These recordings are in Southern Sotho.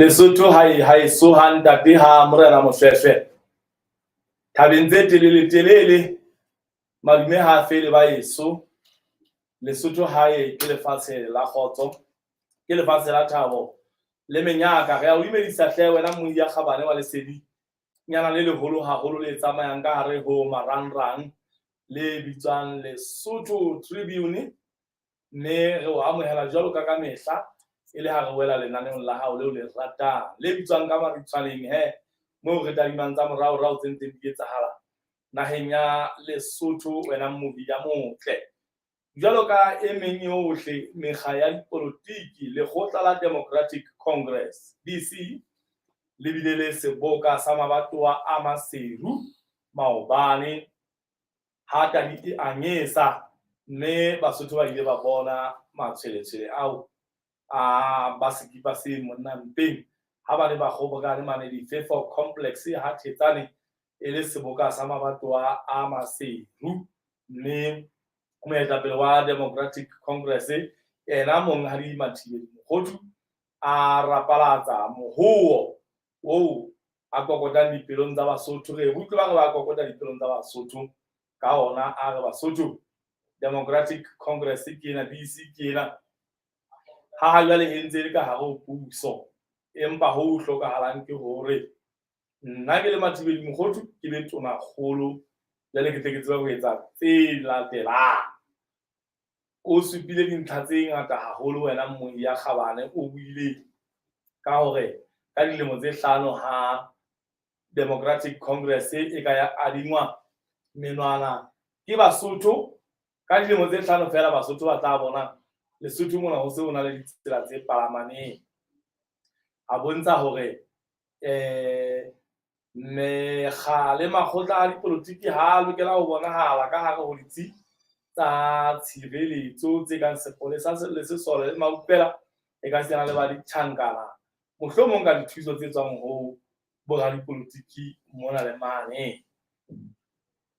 Lesotho ha e ha e soha ntate ha Morena Moshweshwe. Thabeng tse telele telele madume ha fele ba eso. Lesotho hae ke lefatshe la kgotso, ke lefatshe la thabo le menyaka. Re a o dumedisa hle wena mmohi ya kgabane wa lesedi nyana le leholo haholo le tsamayang ka hare ho marangrang le bitswang Lesotho Tribune. Mme re o amohela jwalo ka ka mehla e le ha re wela lenaneong la hao leo le ratang le bitswang ka Maritshwaneng he moo re tadimang tsa moraorao tse ntseng di etsahala naheng ya Lesotho wena mmohi ya motle. Jwalo ka e meng yohle mekga ya dipolotiki, lekgotla la Democratic Congress, DC, le bile le seboka sa mabatowa a Maseru maobane ha tadi e anyesa, mme Basotho ba ile ba bona matshweletshwele ao a ba sekipa se monna mpeng ha ba ne ba kgobokane mane Difefo Complex ha Thetsane e le seboka sa mabatowa a Maseru. Mme moetapele wa Democratic Congress yena Monghadi Mathibeli Mokhothu a rapalatsa mohoo oo a kokotang dipelong tsa Basotho. Re utlwe ba re ba kokota dipelong tsa Basotho ka ona, a re Basotho Democratic Congress ke ena, DC ke ena, ha ha jwale e ntse e le ka hare ho puso, empa ho hlokahalang ke hore nna ke le Mathibeli Mokhothu ke be tonakgolo, jwale ke tle ke tsebe ho etsa tse latelang. O supile dintlha tse ngata haholo wena mmohi ya kgabane. O buile ka hore ka dilemo tse 5 ha Democratic Congress e ka ya adingwa menwana ke Basotho, ka dilemo tse 5 feela Basotho ba tla bona Lesotho mona ho se ho na le ditsela tse palamaneng. A bontsha hore mekga le makgotla a dipolotiki ha lokela ho bonahala ka hare ho ditsi tsa tshireletso tse kang sepolesa le sesole le maupela, e ka sena le ba ditjhankana, mohlomong ka dithuso tse tswang ho boradipolotiki mona le mane.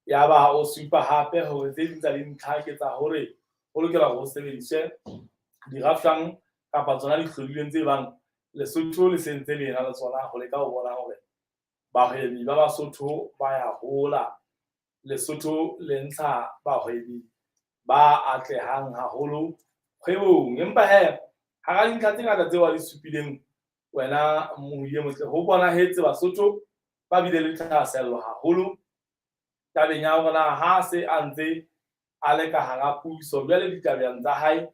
Yaba o supa hape hore tse ding tsa dintlha ke tsa hore ho lokela hore ho sebediswe dirafshwang kapa tsona dihlodilweng tse bang Lesotho le sentse le ena le tsona ho leka ho bona hore bahwebi ba Basotho ba ya hola. Lesotho le ntsha bahwebi ba atlehang haholo kgwebong. Empa he hara dintlha tse ngata tseo a di supileng wena mmohi e motle, ho bonahetse Basotho ba bile le thahasello haholo tabeng ya hore na ha se a ntse a le ka hara puso jwale ditabeng tsa hae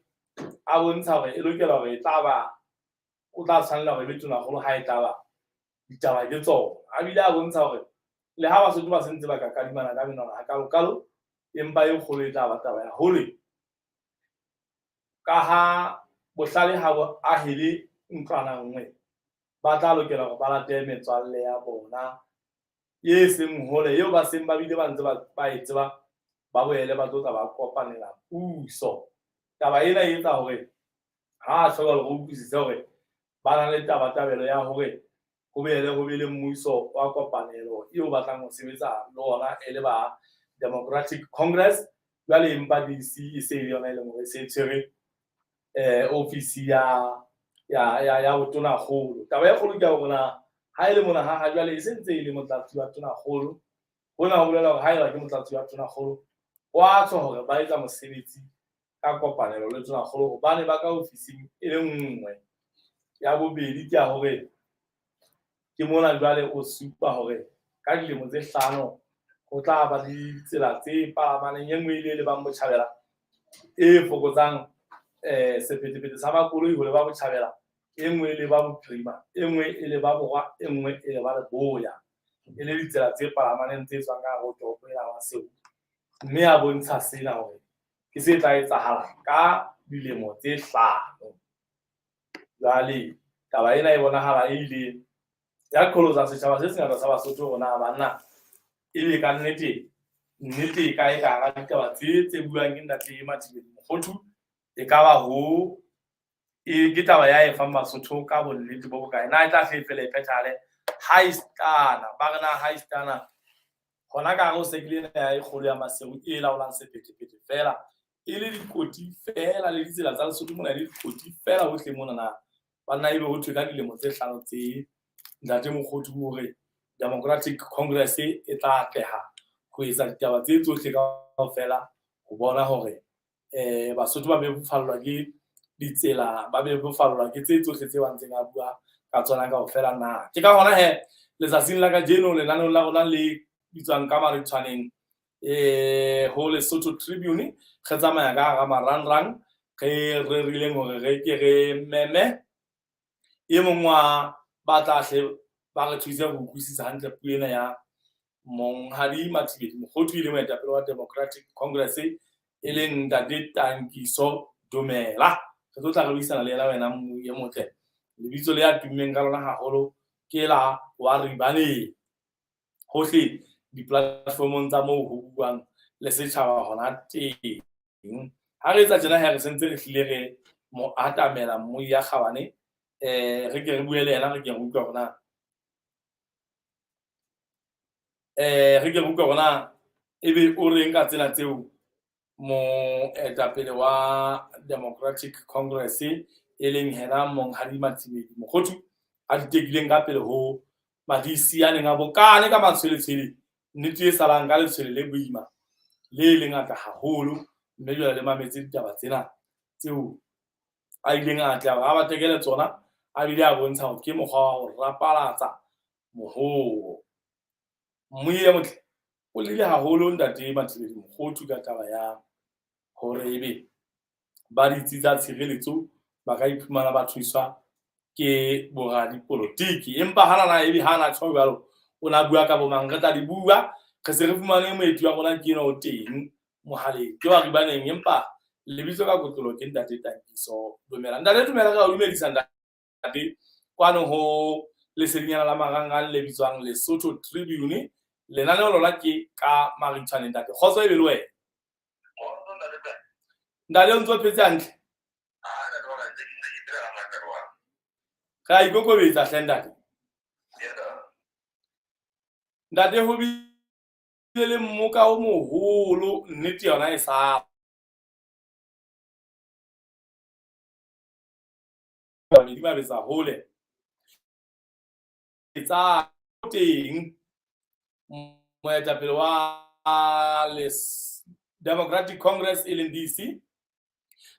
a bontsha hore e lokela hore e tla ba o tla tshwanela hore e be tonakgolo ha e tla ba ditaba ke tsona. A bile a bontsha hore le ha Basotho ba sentse ba ka kadimana ka menwana hakalokalo, empa e kgolo e tla ba taba ya hore ka ha bohlale ha bo ahele ntlwana nngwe, ba tla lokela hore ba late metswalle ya bona e seng hole eo ba seng ba bile ba ntse ba e tseba, ba boele ba tlo tla ba kopanela puso. Taba ena e etsa hore ha a hloka hore re utlwisise hore ba na le tabatabelo ya hore ho boele ho be le mmuso wa kopanelo eo batlang ho sebetsa le ona e le ba Democratic Congress. Jwale empa DC e se e le yona e leng hore e se e tshwere ofisi ya botonakgolo. Taba e kgolo ke ya hore na ha e le mona ha jwale e se ntse e le motlatsi wa tonakgolo, hona ho bolela hore haeba ke motlatsi wa tonakgolo, ho a tswa hore ba etsa mosebetsi ka kopanelo le tonakgolo hobane ba ka ofising e le nngwe. Ya bobedi ke ya hore ke mona jwale o supa hore ka dilemo tse 5 ho tla ba le ditsela tse palamaneng, e nngwe e le e lebang botjhabela e fokotsang sephethephethe sa makoloi ho leba botjhabela, e nngwe e leba bophirima, e nngwe e leba borwa, e nngwe e leba leboya, e le ditsela tse palamaneng tse tswang ka hare ho toropo ena ya Maseru. Mme a bontsha sena hore ke se tla etsahala ka dilemo tse 5. Jwale taba ena e bonahala e ile ya qholotsa setjhaba se sengata sa Basotho hore na banna ebe ka nnete nnete e kae ka hara ditaba tse tse buang ke ntate Mathibeli Mokhothu, e ka ba ho e ke taba ya e fang Basotho ka bonnete bo bokae, na e tla hle fela e phethahale ha istana ba re na ha istana hona ka hare ho sekile ena ya e kgolo ya Maseru e laolang sephethephethe fela, e le dikoti fela le ditsela tsa Lesotho mona e le dikoti fela hohle mona na. Banna ebe ho thwe ka dilemo tse hlano tse Ntate Mokhothu hore Democratic Congress e tla atleha ho etsa ditaba tse tsohle kaofela ho bona hore Basotho ba bebofallwa ke ditsela, ba bebofallwa ke tse tsohle tse ba ntseng a bua ka tsona kaofela na. Ke ka hona he letsatsing la kajeno lenaneong la rona le bitswang ka Maritshwaneng ho Lesotho Tribune re tsamaya ka hara marangrang re rerileng hore re ke re meme e mong wa ba tla hle ba re thuse ho utlwisisa hantle puo ena ya Monghadi Mathibeli Mokhothu e le moetapele wa Democratic Congress e leng Ntate Tankiso Dumela. Re tlo tla re buisana le yena wena e motle. Lebitso le a tummeng ka lona haholo ke la wa Ribaneng. Hohle di-platformong tsa moo ho buang le setjhaba hona teng. Ha re etsa tjena he re sentse re hlile re mo atamela mmui ya kgabane, re ke re bue le yena, re ke re utlwe hore na re ke re utlwe hore na ebe o reng ka tsena tseo moetapele wa Democratic Congress e leng hena Monghadi Mathibeli Mokhothu a di tekileng ka pele ho madisi a neng a bokane ka matshweletshwele, nnete e salang ka letshwele le boima le lengata haholo, mme jwale le mametse ditaba tsena tseo a ileng a tla a ba tekele tsona, a bile a bontsha hore ke mokgwa wa ho rapalatsa mohoo. Mmui e motle o lile haholo Ntate Mathibeli Mokhothu ka taba ya hore ebe ba ditsi tsa tshireletso ba ka iphumana ba thuswa ke boradipolotiki, empa hana ebe hana tjho jwalo o na bua ka bomang, re tla di bua. Re se re fumane moeti wa rona ke ena o teng mohaleng, ke wa Ribaneng, empa lebitso ka kotlolo ke Ntate Tankiso Dumela. Ntate Dumela, re a o dumedisa ntate kwano ho lesedinyana la marangrang le bitswang Lesotho Tribune. Lenaneo lona ke ka Maritshwane. Ntate, kgotso e be le wena. Ntate, o ntso phetse hantle? Re a ikokobetsa hle ntate. Ntate, ho bile le mmoka o moholo, nnete yona e sa babedi ba betsa hole tsa teng. Moetapele wa Democratic Congress e leng DC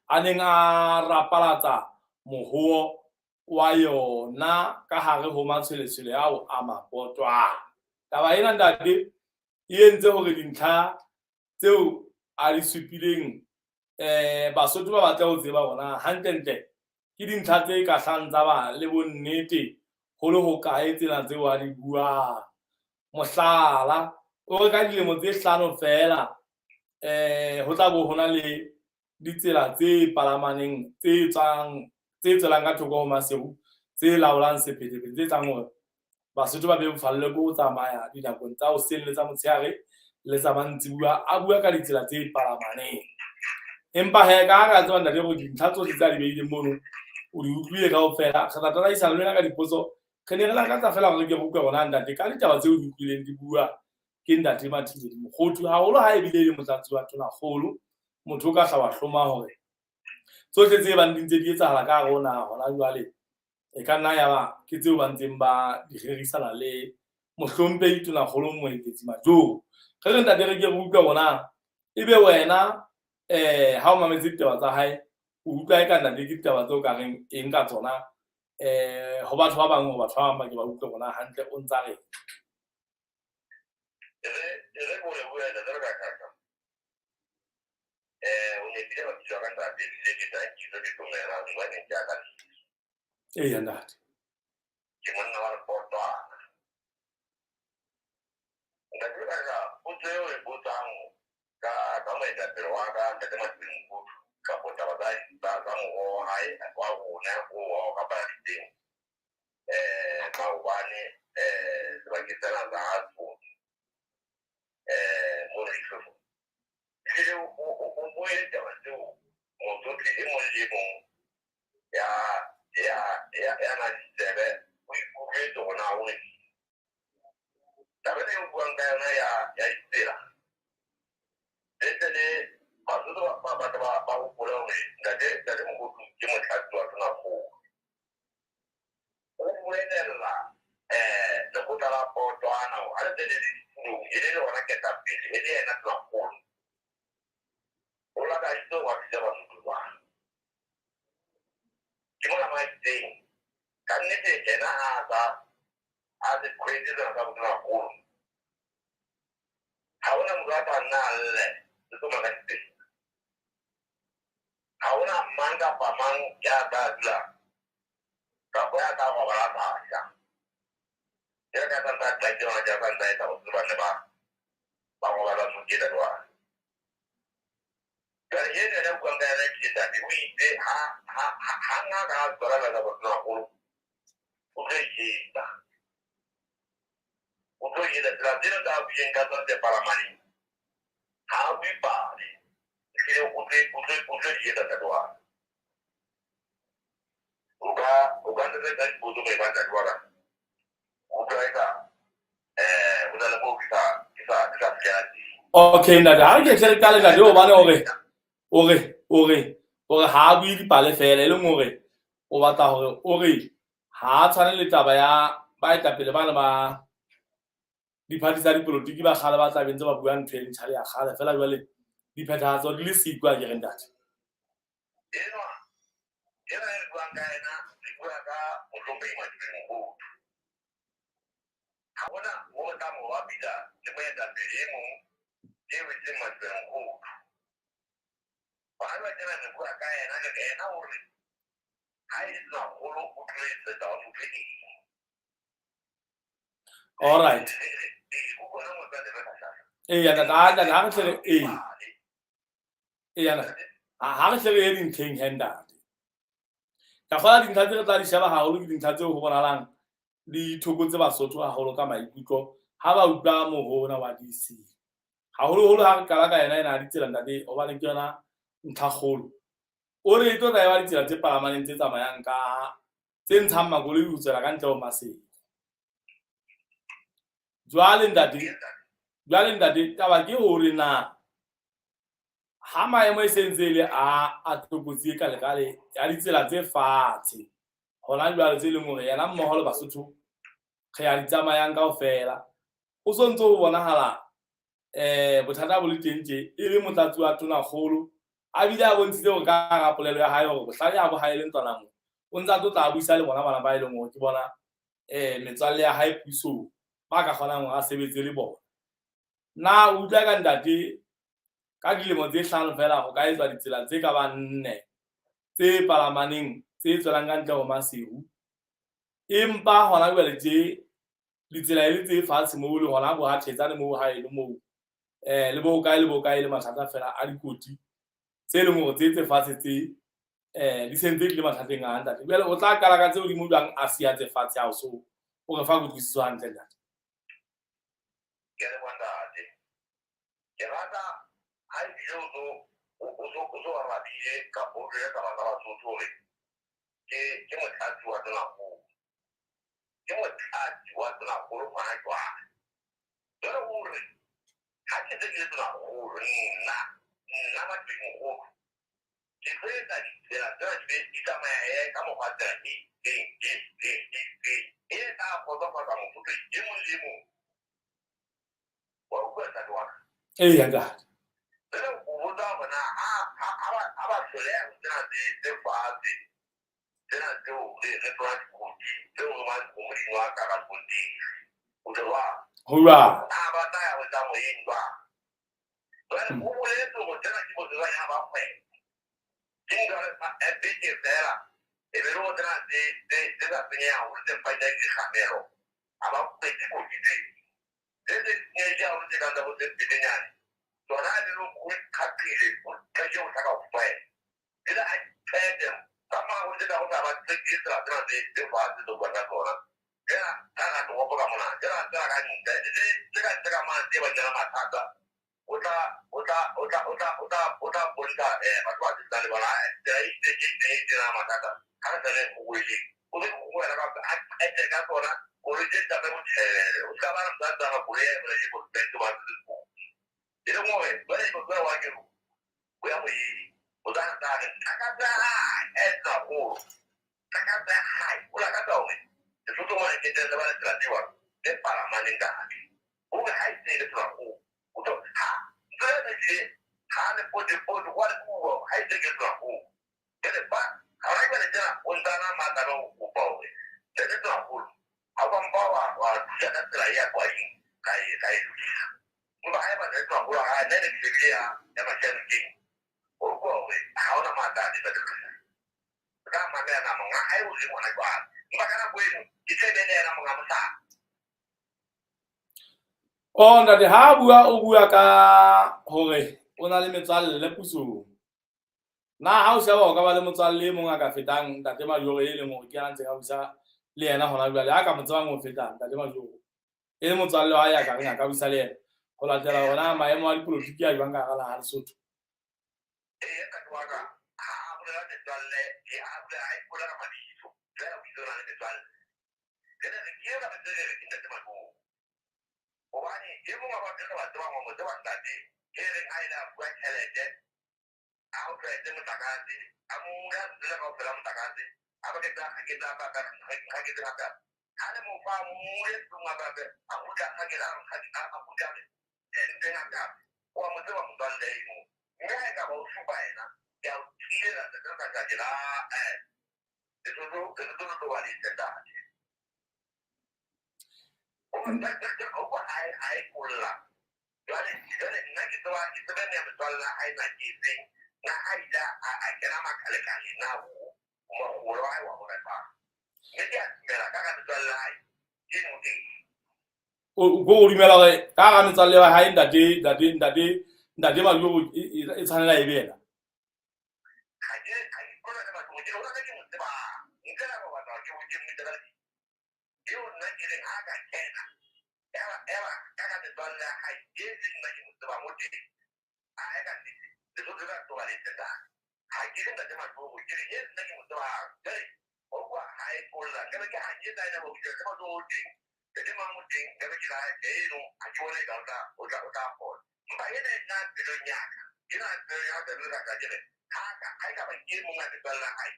a neng a rapalatsa mohoo wa yona ka hare ho matshweletshwele ao a mapotwana. Taba ena ntate e entse hore dintlha tseo a di supileng Basotho ba batle ho tseba hore hantlentle ke dintlha tse ka hlang tsa ba le bonnete ho le hokae tsena tseo a di buang. Mohlala, o re ka dilemo tse hlano feela ho tla bo hona le ditsela tse palamaneng tse tswang tse tswelang ka thoko ho Maseru tse laolang sephethephethe tse etsang hore Basotho ba bebofalle ke ho tsamaya dinakong tsa hoseng le tsa motshehare le tsa mantsibuya. A bua ka ditsela tse palamaneng, empa he ka ha re a tseba ntate hore dintlha tsohle tse a di behileng mono o di utlwile kaofela, re tla tataisana le wena ka dipotso. Re ne re lakatsa feela hore ke re utlwe hore na ntate ka ditaba tseo di utlwileng di bua ke Ntate Mathibeli Mokhothu, haholo ha ebile e le motlatsi wa Tonakgolo, motho o ka hla wa hloma hore tsohle tse bang di ntse di etsahala ka hare ho naha hona jwale e ka nna ya ba ke tseo ba ntseng ba di rerisana le mohlomphehi Tonakgolo Moeketsi Majoro. Re re ntate re ke re utlwe hore na ebe wena ha o mametse ditaba tsa hae o utlwa eka ntate ke ditaba tseo ka reng eng ka tsona ho batho ba bang, hore batho ba bang ba ke ba utlwe hore na hantle o ntsa reng. Re ko lebohe ntate re ka kaka. O nepile mabitso a ka ntate, ebile ke Tankiso ke Tumela, Ribaneng ke a ka lebitso. Eya ntate. Ke monna wa Lepotwana. Ntate ka potso eo e botsang ka moetapele wa ka Ntate Mathibeli Mokhothu kapo taba tsa moroho wa hae wa rona o wa o rapaladitseng maobane sebakeng sena sa Hartford mo Rifefo. Ehlile o bue taba tseo motsofe e mong le e mong ya nang le ditsebe o ikutlwetse hore na o reng. Taba ena e o buang ka yona ya ditsela, le tle le Basotho ba batla ba hopole hore Ntate Mokhothu ke motlatsi wa Tonakgolo. makaditse hore a thusa Basotho jwang. Ke mona mo a itseng ka nnete yena ha a sa a se kgweetse tsena tsa botonakgolo, ha hona motho a tla nna a lle le tlo makaditseng. Ha hona mang kapa mang ya tla dula kapa ya tla robala a sa ja. Ya ka santse a qadile hona tje, a santse a etsa hore ba ne ba robala ba sokela jwale. Jwale eno yena o buang ka yona ke ntate, o itse hang ha ka tswalana ka botonakgolo, o tlo e etsa. O tlo e etsa tsela tsena tsa buileng ka tsona tse palamaneng. Ha a bue pale. Ehlile o tlo di etsa, ntate wa ka. O ka ntate ka dipotso mo e ba ntate wa ka. O utlwa eka ho na le moo ke sa fihlela teng. Okay ntate, ha re ke tle re qale, ntate, hobane o re ha a bue dipale fela, e leng hore o batla hore o re ha a tshwane le taba ya baetapele bana ba diphathi tsa dipolotiki ba kgale, ba tla be ntse ba bua ntho e ntjha le ya kgale fela, jwale diphethahatso di le siko, a ke re, ntate? Enwa e re buang ka yena, re bua ka mohlomphehi Matibeng Mokoto. Ha hona mo re tla mo bapisa le moetapele e mong eo e seng Matibeng Mokoto. Hona jwale tjena re bua ka yena, re re yena o re ha e le tonakgolo o tlo etsetsa Basotho eng. All right. Ee, o bona motswadi re Kashasha. Eya ntate, ha ntate, ha re tle re, ee, eya ntate, ha re tle re ye dintlheng he, ntate. Ka kgola dintlha tse re tla di sheba haholo ke dintlha tseo ho bonahalang di thokotse Basotho haholo ka maikutlo ha ba utlwa mohona wa DC. Haholoholo ha re qala ka yena ena ya ditsela, ntate, hobane ke yona ntlha kgolo. O re e tlo tla eba ditsela tse palamaneng, tse tsamayang ka tse ntshang makoloi ho tswela ka ntle ho Maseru. Jwale ntate, jwale ntate, taba ke hore na ha maemo e sentse e le a tlokotsi e kalekale ya ditsela tse fatshe hona jwale, tse leng hore yena mmoho le Basotho re ya di tsamayang kaofela, o so ntso ho bonahala bothata bo le teng tje, e le motlatsi wa tonakgolo, a bile a bontshitse hore ka hara polelo ya hae hore bohlale ha bo haele ntlwana mo, o ntse a tlo tla a buisa le bona bana ba e leng hore ke bona metswalle ya hae pusong, ba ka kgonang hore a sebetse le bona. Na o utlwa ka ntate, ka dilemo tse 5 feela ho ka etswa ditsela tse ka bang nne tse palamaneng tse tswelang ka ntle ho Maseru, empa hona jwale tje ditsela e le tse fatshe moo le hona bo ha Thetsane moo ha e le moo le bo kae le bo kae, le mathata fela a dikoti tse leng hore tse fatshe tse di sentse di le mathateng a, ntate? Jwale o tla qala ka tse hodimo jwang a siya tse fatshe? Ha o so o re fa kutlwisiso hantle, ntate. Ke a leboha, ntate. Ke rata ha ebile o so arabile kapa o jwetsa taba tsa Basotho hore ke motlatsi wa tonakgolo. Ke motlatsi wa tonakgolo hona jwale. Jwale o re ha ke se ke le tonakgolo, nna Matibeng Mokoto, ke tlo etsa ditsela tsena di be di tsamaye ka mokgwa tsela e itseng, e itseng, e itseng, e tla kgotsofatsa Mosotho e mong le e mong. Wa utlwa, ntate wa ka? Eya ntate. Jwale o botsa hore na ha ba hloleha ho tsena tse fatshe tsena tseo re tloha dikoti tseo re mang dikgomo di nwa ka skontiri, o tlo jwang? Ho jwang? Na ba tla ya ho tsa moyeng jwang? Jwale o boletse hore tsena ke botsebanya ba kgwebo, ke nka beke fela e be le ho tsena tse sa senyeha haholo, tse mpang ya dikgamelo, ha ba kgwetse kotsi tse senyehile haholo, tse kang tsa bo tse petenyane tsona, e be le o qhaqhile, o qete ho hlaka ho fela ele a qete ka mora ho tsena ho sa ba qetile tsela tsena tse fatshe tse buang ka tsona tsena ka hara toropo ka mona, tsena tsena ka ntle, tse ka ntle ka mane tse bakela mathata, o tla bontsha batho ba tsetsang le bona tsela e itseng, e itseng, e itseng ya mathata. Ha re sa re kgoweleng, o be kgowela ka a qete ka tsona koloi tse tsamaye botjhelele, o ska ba re tsa tsamaya koloi ya yona e bo ba tse e leng hore jwale e tlo wa ke o ya moyeng, o tla tla re takatso ya hae e tswa holo, takatso ya hae o lakatsa hore Lesotho mona ke teng le ba le tsela tseo tse palamaneng kahle, hore ha e se e le tsela holo o tlo ha ntho e tlile. Ha le pote pote wa le puo ha e ke tla ho ke le ba ha re ba le tla o ntana matla no go pa o le le tla ho ha ba mpa wa wa thusa ka tsela ya kwa eng ka e ka e lokisa empa ha eba le tla ho ha ne le ke ya ya mashano ke o ko o ha ona matla a di ka mamela monga ha e o le ngwana jwale empa ka nako eno ke sebele yena monga mosadi. O ntate ha bua o bua ka hore o na le metswalle pusong. Na ha o sheba o ka ba le motswalle e mong a ka fetang ntate Majoro e leng hore ke a ntseng a busa le yena hona jwale, a ka mo tsebang ho feta ntate Majoro e le motswalle wa hae a ka reng a ka busa le yena ho latela hore na maemo a dipolotiki a jwang ka hara naha ya Lesotho? Ee, ntate wa ka ha a bolela metswalle, a bolela a ipolela mabitso fela o itse o na le metswalle. Ke ne re ke ena metswalle ke ntate Majoro hobane e mong wa batho re ba tsebang wa mo tseba ntate e reng ha ile a bua tjhelete a o tlwaetse motlakase a mo nka tsela kaofela motlakase a ba ke tsa ke tsa ba ka ka ke tsa ka ha le mo fa mo le tlung a ba a kgutla a ke a a kgutla nteng a ka wa mo tseba motswalle eno mme ha e ka ba o supa yena ke a o thilela tsatsi ka tsatsi la Lesotho Lesotho le tlo ba le ntate. O kwa ha e kolla jwale jwale nna ke tseba ke tsebe ne metswalle ya hae na ke efeng na a ile a kena makalekale na ho mogolo wa hae wa bona jwang mme ke a dumela ka ga metswalle ya hae ke no teng. O ko o dumela hore ka hara metswalle ya hae ntate ntate ntate ntate Majoro e tshwanela e be yena? Ha ke ha ke ipolele le batho ke lona ke mo tsebang ntle le ba batla ke ke mmitsa ka lebitso eo nna ke reng ha ka kena eba eba ka ka metswalle ya hae e leng nna ke mo tsebang o teng a e ka nnete Lesotho la tloba le ntate ha ke re ntate Majoro ke re e nna ke mo tsebang jwale o kwa ha e kolla nkabe ke ha ke tsa ena bo ke Majoro o teng ntate mang o teng nkabe ke la eno ha ke bone ka o tla o tla o tla kgona empa ena e nna pelong ya ka ena pelong ya ka pelo ka ke re ha ka ha e ka ba ke mong a metswalle ya hae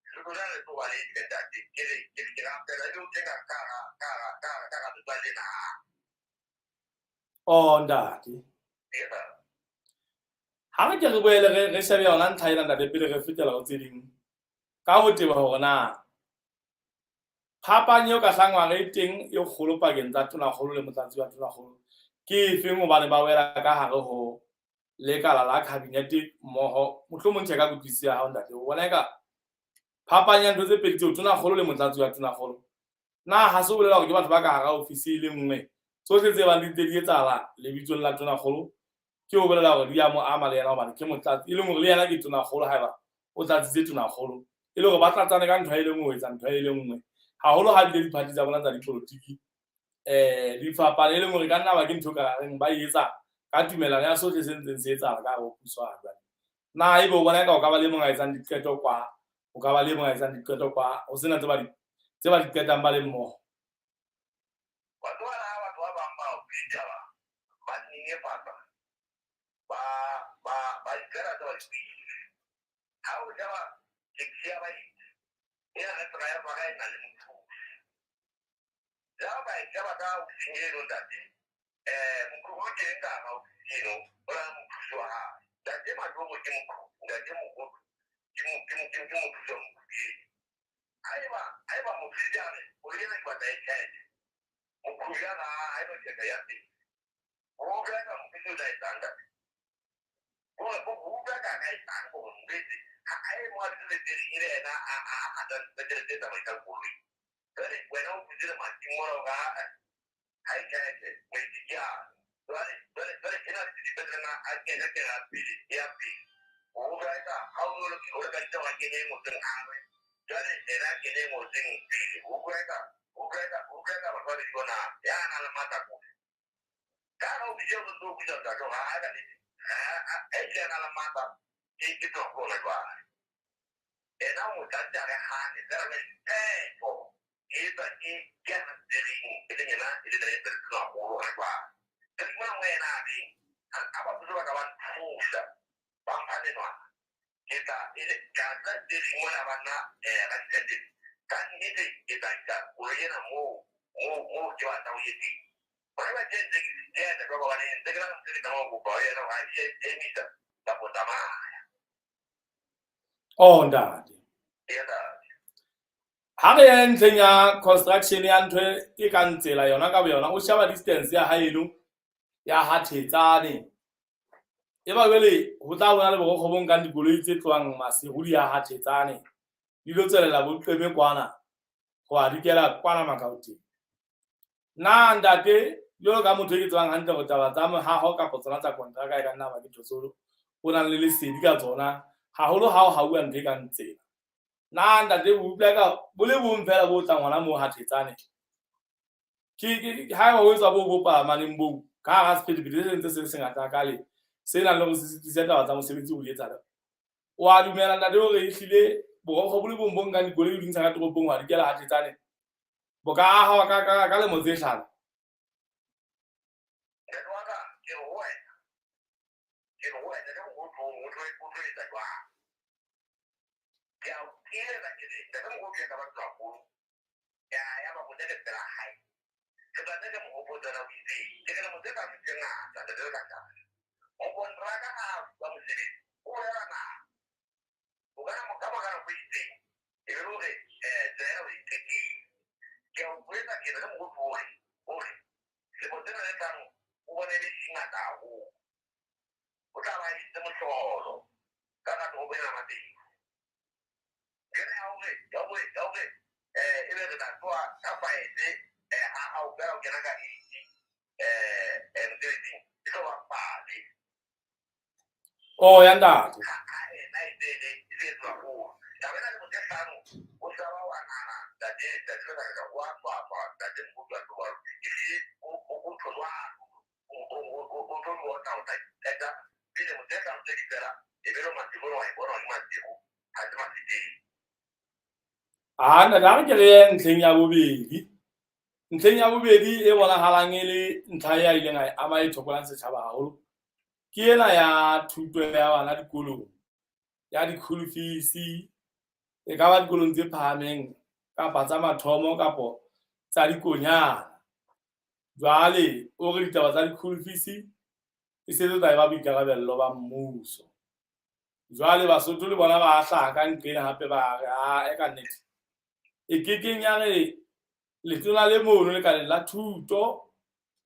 Lesotho la le tloba le ntate ke re ke ke rapela le o teng ka ka ka ka ka ka metswalle na. O ntate ha re ke re boele re re shebe yona ntlha ena ntate pele re fetela ho tse ding ka ho teba hore na phapang eo ka hlangwang e teng e kgolo pakeng tsa tonakgolo le motlatsi wa tonakgolo ke efeng hobane ba wela ka hare ho lekala la kabinete mmoho. Mohlomong tjhe ka kutlwisiso ya hao ntate o bona eka phapang ya ntho tse pedi tseo tonakgolo le motlatsi wa tonakgolo na ha se ho bolela hore ke batho ba ka hara ofisi e le nngwe tsohle tse bang di ntse di etsahala lebitsong la tonakgolo ke ho bolela hore di a mo ama le yena hobane ke motlatsi e leng hore le yena ke tonakgolo haeba o tlatsitse tonakgolo e le hore ba tlatsane ka ntho e le nngwe ho etsa ntho e le nngwe haholo ha bile diphathi tsa bona tsa dipolotiki di fapane e leng hore ka nna ba ke ntho ka reng ba e etsa ka tumelano ya sohle se ntseng se etsahala ka hare ho puso ha jwale. Na ebe o bona eka o ka ba le mong a etsang diqeto kwa o ka ba le mong a etsang diqeto kwa ho sena tse ba di tse ba di qetang ba le mmoho? Batho ba ha batho ba bang ba ditaba ba nyenyefatsa ba ba ba ikela tsa ba dipidisi ha o sheba taxi ya baeti e na le driver e na le mothusi le ha ba e sheba ka ofising eno ntate mokhubu o teng ka hara ofisi eno o na le mothusi wa hae ntate Majoro ke mokhubu ntate Mokoto ke ke mothusi wa mokhubu eno haeba haeba mothusi a re koloi ena ke batla e tjheke mokhubu ya re ha eno tjheka ya teng o utlwa ka mothusi o tla etsang ntate hore o utlwa ka ka etsang hore mokgweetsi ha e mo a le teng e le yena a a a tla tjhelete e tsamaisang koloi jwale wena o dutse lemating mona hore ha e tjheke moetsi ke ano jwale jwale jwale ena le dipetlele a kena kena pele ya pele o utlwa eka ha o o lekaditse hore a kene e ngotsweng arwe jwale ena a kene e ngotsweng pele o utlwa eka o utlwa eka o utlwa eka batho ba babedi bona ya nang le matla kofi ka hara ofisi eo o ntso o butsa ntate hore ha ka nnete ha e tle a na le matla ke ke tswa ho ona jwale ena o motlatsi a re hane fela jwale qeto e etswa ke ke ana tsereng e leng yena e le e haholo hona jwale ke fumana mo yena a reng ha batho ba ka ba nthusa ba mpha menwana ke tla ka tla tsereng mona ba nna ra diqeteng ka nnete ke tla isa koloi ena moo moo moo ke batlang ho ye teng hona ba ke ntse ke ena ka hobane ntse ke na ntse ke tla kopa ho yena hore a emisa Kapa tsamaya. Oh ntate. Ee, ntate. Ha re ye ntlheng ya construction ya ntho e kang tsela yona ka boyona, o sheba distance ya haeno ya ha Thetsane. E ba jwale ho tla bona le borokgo bo nkang dikoloi tse tlohang Maseru di ya ha Thetsane, di lo tswelela bo Qeme kwana ho a dikela kwana Makaoteng. Na ntate, jwalo ka motho e ke tsebang hantle hore taba tsa mohaho kapa tsona tsa kontraka e ka nna ba ke ntho tseo o nang le lesedi ka tsona, haholo ha o hauwa ntho e kang tsela. Na ntate, o utlwa ka bo le bong feela bo tlang hona moo ha Thetsane? Ke haeba ho etswa bo bo palamaneng boo, ka hara sephethephethe se ntse se le sengata hakale, se nang le hore se sitise taba tsa mosebetsi ho di etsahala. O a dumela ntate hore ehlile borokgo bo le bong bo nkang dikoloi di ntsha ka toropong ho a dikela ha Thetsane, bo ka ahwa ka lemo tse 5? Ntate wa ka, ke re ho wena. Ke re ho wena, ntate Mokoto, o tlo etsa jwang? Ke a o tiela ke re, ntate Mokoto ya ka batho haholo. Ya, ya ba botse le pela hae. Ke tla nne ke mo hopotsa na o itse. Ke re lemo tse hlano tse ngata, ntate le ka taba. Mokontraka ha a bua mosebetsi, o bolela na? O ka na ka mora nako e itseng, e be le hore, tsela ena o e qetile. Ke a o jwetsa ke re, ntate Mokoto o re, o re, lemo tsena tse hlano, o bone le di ngata haholo. O tla ba entse mohlolo ka hara toropo ena ya Maseru. Jwale ya hore, ya hore, ya hore, ebe re tla tloha ka 5, ha o fela o kena ka 8, mosebetsing, e tlo ba pale. Oh, ya ntate. Ha ena e se le, e se etswa haholo. Taba ena lemo tse hlano, o sa ba wa nahana, ntate, ntate le ntate, wa tswatswa, ntate Mokoto a tloha. Ehlile, o tlo jwalo. O tlo bona o tla qeta pele lemo tse hlano tse di fela, e be le Maseru, wa e bona hore ke Maseru, ha se Mafikeng. Ah, ntate, ha re ke re ye ntlheng ya bobedi. Ntlheng ya bobedi e bonahalang e le ntlha e a ileng a e ama e thokolang setjhaba haholo, ke ena ya thuto ya bana dikolong, ya di-school fees, e ka ba dikolong tse phahameng kapa tsa mathomo kapo tsa dikonyana. Jwale o re ditaba tsa di-school fees e se tla e ba boikarabello ba mmuso. Jwale Basotho le bona ba hlaha ka nqena hape ba re, ah, e ka nnete. E kekeng ya re letona le mono lekaleng la thuto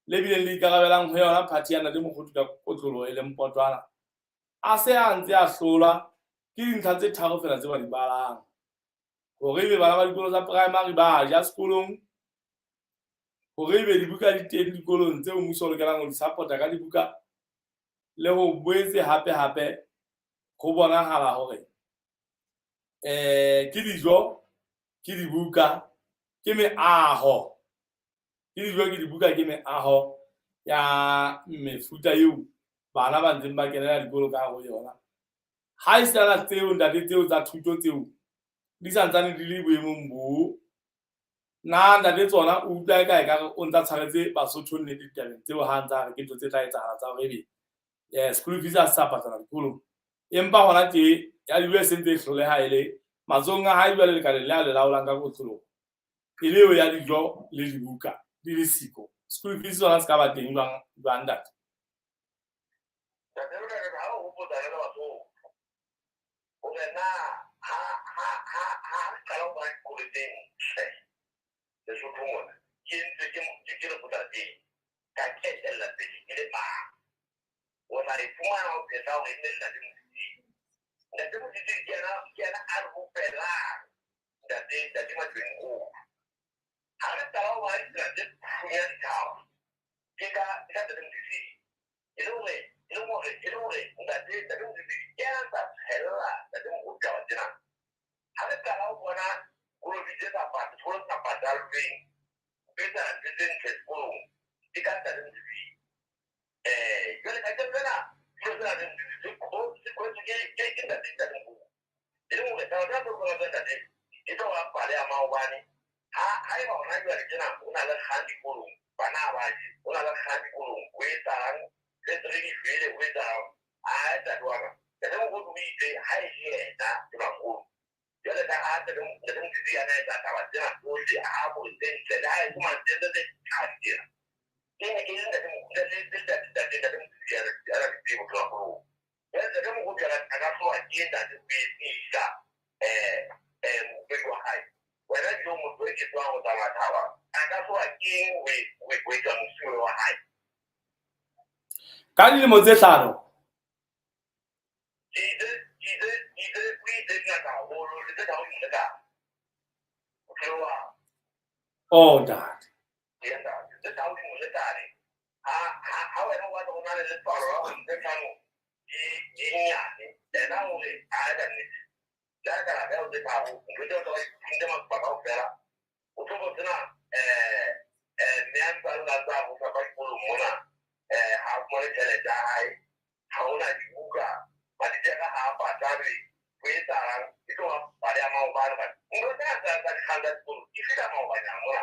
le bileng le ikarabelang ho yona party ya Ntate Mokoto ka kotloloho e leng Potwana, a se a ntse a hlolwa ke dintlha tse tharo feela tse ba di balang. Hore ebe bana ba dikolo tsa primary ba ja sekolong, hore ebe dibuka di teng dikolong tseo mmuso o lokelang ho di support-a ka dibuka, le ho boetse hape hape ho bonahala hore, ke dijo, ke dibuka, ke meaho. Ke dijo, ke dibuka, ke meaho ya mefuta eo bana ba ntseng ba kenela dikolo ka hare ho yona. Ha e sala tseo ntate tseo tsa thuto tseo di santsane di le boemong bo, na ntate tsona o utlwa eka ekare o ntsa tshwaretse Basotho nnete ditabeng tseo ha ntsa re ke ntho tse tla etsahala tsa hore ebe, school fees ha se sa patala dikolong. Empa hona tje ya dijo e sentse e hloleha e le matsohong a hae jwale lekaleng le a le laolang ka kotloloho, e le eo ya dijo le dibuka di le siko. School fees sona se ka ba teng jwang, jwang ntate? Ntate, re re ha o hopotsa re le Basotho hore na ha re qala ho bona dikolo tse ntle Lesotho mona, ke entse ke lekgotla teng, ka ketella pele ke le mang. O tla e fumana ho phetha hore e nne Ntate Mosisili. Ntate Mosisili ke yena a re hopelang ntate Matwenkoa. Ha re qala ho bona ditsela tse phunya dithaba, ke ka Ntate Mosisili. E le hore, e le hore, e le hore ntate Mosisili ke yena a ntsa tshella Ntate Mokoto taba tsena. Ha re qala ho bona koloi tse sa sekolo se sa patallweng, ho etsa ntho tse ntle sekolong, ke ka Ntate Mosisili. Jwale kajeno lena, dilo tsena tse Mosisili, se kgotswe ke ntate Mokoto. E le hore taba tsena tse tsa ntate, e tlo ba pale ya maobane. Ha eba hona jwale tjena, ho na le kgang dikolong, bana ha ba je, ho na le kgang dikolong, ho etsahalang, re se re di jwele, ho etsahalang. A ntate wa ka, Ntate Mokoto o itse, ha e le yena, ke makgolo. Jwale ka ha Ntate Mosisili a na etsa taba tsena tsohle, a bo tse ntle, le ha e fumana tse tse tse qhadi tsena. Ke ne ke le ntate Mokoto, ntate, ntate, ntate, ntate Mosisili a na di tsebo tloha kolong. Ntate Mokopi a ka tloha ke ntate ho etsisa morupedi wa hae. Wena Joe motho e ke tswang ho tsamaya thaba, a ka tloha keng ho etsa mosuwe wa hae? Ka dilemo tse 5. Ke itse o itse ngata haholo le tse tharo di ka. O tloha. Oh, ntate. Ke ntate, tse tharo di mo lekane. Ha wena o batla ho na le letswalo la hore tse tlhano di nyane, ena hore a ka nnete. Le ha ka la beha tse tharo, ntho tseo tsa ba masupa kaofela. O tlo bo sena mme a ntse a ntse a ruta ka dikolong mona, ha fumane tjhelete ya hae, ha hona dibuka, matitjhere ha a patalwe, ho etsahalang? E tlo ba pale ya maobane hobane ntho tsena tsa dikgang tsa dikolo di feta maobane a mona.